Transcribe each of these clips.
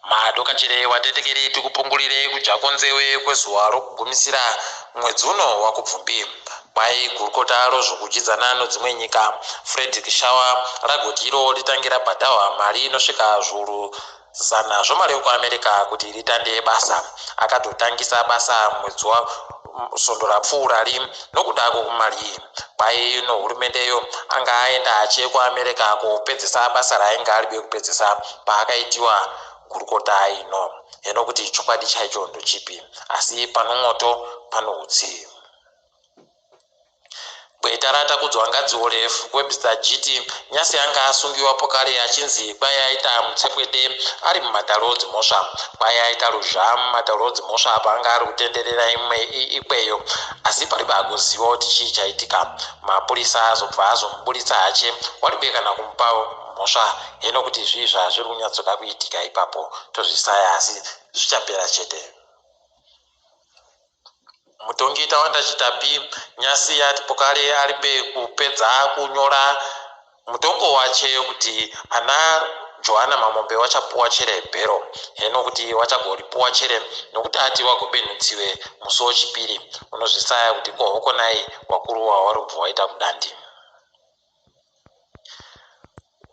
Madokachire watetekeri tikupungurire kudya konzewe kwezuva rokugumisira mwedzi uno waKubvumbi. Kwai gurukota rozvokudyidzana nodzimwe nyika Frederick Shawa ragoti iro ritange rabhadhahwa mari inosvika zviuru zana zvomari yokuAmerica kuti ritande basa. Akatotangisa basa mwedzi wa svondo rapfuurari nokuda kwokumari iyi. Kwai nohurumendeyo anga aenda achiye kuAmerica kopedzesa basa raainge aribe kupedzesa paakaitiwa gurukota ino. Heno kuti chokwadi chaicho ndochipi, asi pano mwoto pano utsi. Gweta raTakudzwa Ngadziore, Webster Jiti, nyasi anga asungiwa pokare achinzi kwai aita mutsepwede ari mumatare odzimhosva. Kwai aita ruzha mumatare odzimhosva apo anga ari kutenderera imwe ikweyo asi paribe agoziva kuti chii chaitika. Mapurisa azobva azomuburitsa hache waribe kana kumupa mhosva. Heno kuti zvii zvazviri kunyatsoda kuitika ipapo tozvisaya asi zvichapera chete. Mutongi Tawanda Chitapi nyasi ati Pokale aribe kupedza kunyora mutongo wache kuti ana Johanna Mamombe wachapuwa chere bhero. Heno kuti wachagoripuwa chere nokuti ati wagobenhutsiwe musi wochipiri. Unozvisaya kuti kohokonai wakuru wawari kubva waita kudandi.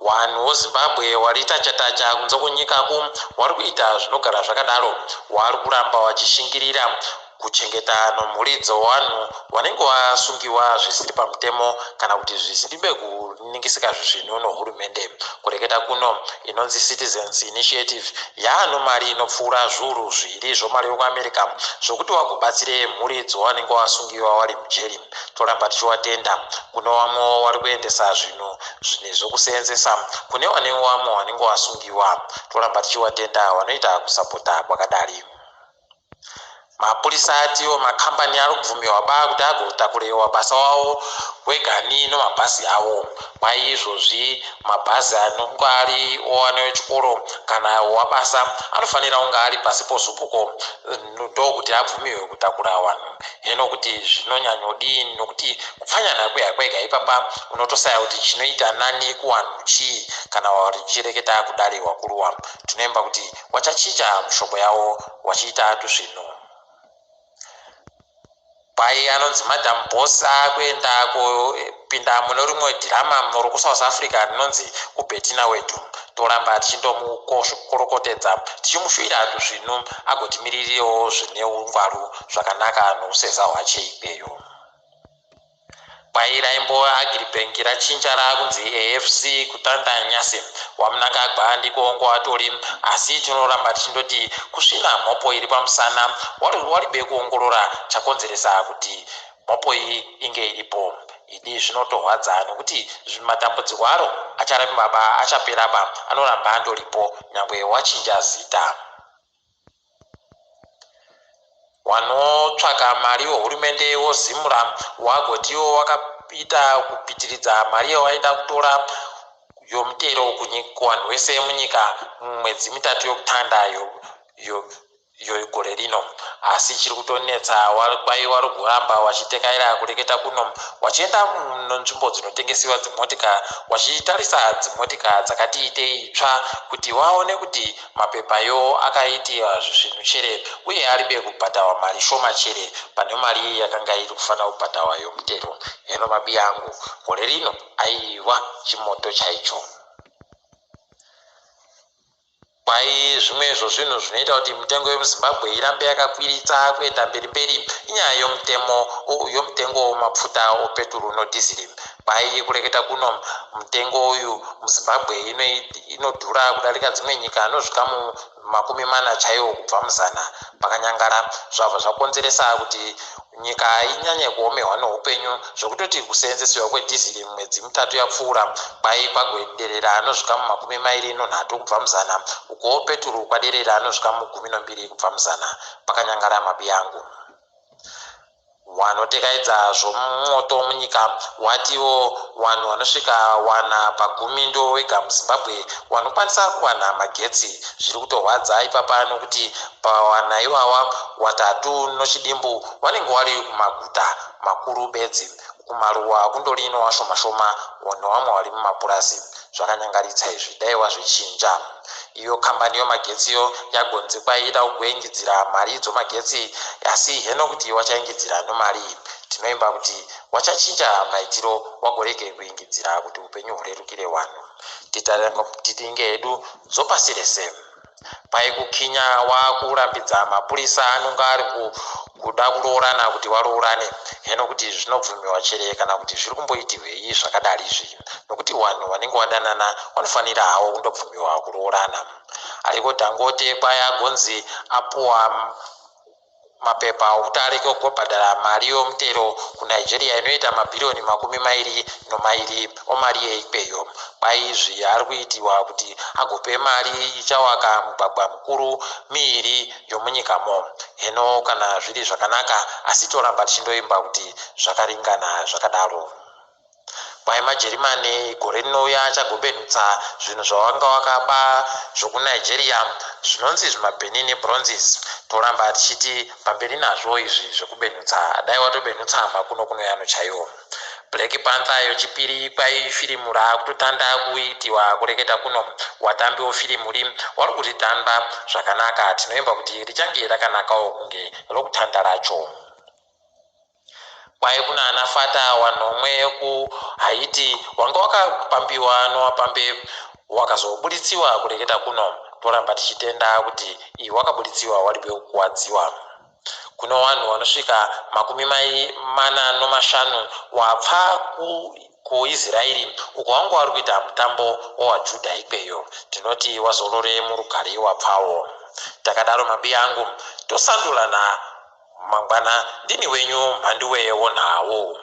Wanhu woZimbabwe wari tacha-tacha kunze kwenyika ku wari kuita zvinogara zvakadaro. Wari kuramba wachishingirira kuchengeta nomhuri dzowanhu wanenge wasungiwa zvisiri pamutemo kana kuti zvisiribe kuningisika zvisvinu nohurumende. Kureketa kuno inonzi Citizens Initiative yaano mari inopfuura zviuru zviiri zvomari yokuAmerica zvokuti wagobatsire mhuri dzowanenge wasungiwa wari mujeri. Toramba tichiwatenda kune wamwe wari kuendesa zvinhu zvine zvokuseenzesa kune wane wamwe wanenge wasungiwa. Toramba tichiwatenda wanoita kusapota kwakadari. Mapurisa atiwo makambani ari kubvumiwa ba kuti agotakurewa basa wawo wegani nomabhazi awo. Kwai izvozvi mabhazi anonge ari owana wechikoro kana wabasa anofanira kunge ari pasi pozupuko ndokuti abvumiwe kutakura vanhu. Hino kuti zvinonyanyodii nokuti kupfanyana kwega kwega ipapa unotosaya kuti chinoita nani kuwanhu chii kana wachireketa kudare wakuruwa. Tinoimba kuti wachachinja mushobo yawo wachiita tusvinu. Kwai anonzi Madam Boss akuenda kupinda mune rimwe dhirama rokuSouth Africa rinonzi kuBetina Wedu. Toramba tichindomukorokotedza tichimushuwira tuzvinu agotimiririrewo zvine ungwaru zvakanaka nouseza hwache ikweyo. Kwai raimbova Agribank rachinja raakunzi AFC kutanda nyasi. WaMnangagwa ndiko watori asi tinoramba tichindoti kusvina mhopo iri pamusana waribe kuongorora chakonzeresa kuti mhopo iyi inge iripo. Idi zvinotorwadza nokuti matambudziko aro acharambaba achaperaba anoramba andoripo nyangwe wachinja zita. Wanotsvaka mari wehurumende woZimra wagotiwo wakaita kupitiridza mari yawaida kutora yomutero kuvanhu wese munyika mumwedzi mitatu yokutanga yegore rino. Asi chiri kutonetsa kwai wari kuramba wachitekaira kureketa kuno wachienda munzvimbo dzinotengesiwa dzimotika wachitarisa dzimotika dzakati itei itsva kuti waone kuti mapepa yo akaitiwa zvisvinu chere uye aribe kubhadhawa mari shoma chere pane mari yakanga iri kufanira kubhadhawa yomutero. Heno mabiya angu gore rino aiwa chimoto chaicho. Kwai zvimwe zvezvinhu zvinoita kuti mitengo yemuZimbabwe irambe yakakwiritsa kuenda mberi mberi inyaya yomutemo yomutengo wemapfuta opeturu nodhiziri. Kwai kureketa kuno mutengo uyu muZimbabwe inodhura kudarika dzimwe nyika nozvikamu 40 chaiwo kubva muzana. Pakanyangara zvabva zvakonzeresa kuti nyika inyanye kuomerwa neupenyu zvekutoti kuseenzesiwa kwedhiziri mumwedzi mitatu yapfuura kwai kwagoderera nozvikamu 23 kubva muzana ukuwo peturu kwaderera nozvikamu 12 kubva muzana. Pakanyangara mabiyangu. Wanotekaidza zvomwoto munyika watiwo wanhu wanosvika wana pagumi ndo wega muZimbabwe wanokwanisa kuwana magetsi. Zviri kutorwadza ipapa nokuti pawana iwawa watatu nochidimbu wanenge wari kumaguta makuru bedzi, kumaruwa kundori nowashoma shoma nowamwe wari mumapurazi. Zvakanyangaritsa izvi, dai wazvichinja. Iyo kambani yomagetsiyo yagonzi kwaida kugoingidzira mari dzomagetsi, asi heno kuti wachaingidzira nomari. Tinoimba kuti wachachinja maitiro, wagorege kuingidzira kuti upenyu hurerukire vanhu. Titinge hedu dzopasi rese. Paikukinya wakurambidza mapurisa anonga ari kuda kuroorana kuti waroorane. Heno kuti zvinobvumiwa chere kana kuti zviri kumboitirwei zvakadari izvi, nokuti vanhu vanenge wadanana vanofanira hawo kundobvumiwa kuroorana. Ariko Dangote kwaya gonzi apuwa mapepa okuti areke kugobhadhara mari yomutero kuNigeria inoita mabhiriyoni 22 omari yeikweyo. Kwaizvi ari kuitiwa kuti agope mari ichawaka mugwagwa mukuru miiri yomunyikamo. Heno kana zviri zvakanaka, asi toramba tichindoimba kuti zvakaringana zvakadaro. Kwai maJerimani gore rinouya achagobenutsa zvinhu zvawanga wakaba zvokuNigeria zvinonzi zvimaBenin Bronzes. Toramba tichiti pamberi nazvo izvi zvekubenutsa, dai watobenutsa makuno kuno yano chaiwo. Black Panther yochipiri kwai firimu raakutotanda kuitiwa kureketa kuno. Watambi wofirimu ri wari kuritamba zvakanaka, tinoimba kuti richange rakanakawo kunge rokutanda racho. Kwai kuna ana fata wanomwe kuHaiti wanga wakapambiwa nowapambe wakazobuditsiwa kureketa kuno. Toramba tichitenda kuti iyi wakabuditsiwa waribe kukuwadziwa. Kuno wanhu wanosvika 45 wapfa kuIsraeri uko wanga wari kuita mutambo wawaJudha ikweyo. Tinoti wazorore murugare wapfawo. Takadaro mabiya angu, tosandulana mangwana. Ndini wenyu Mhanduwe wonhawo.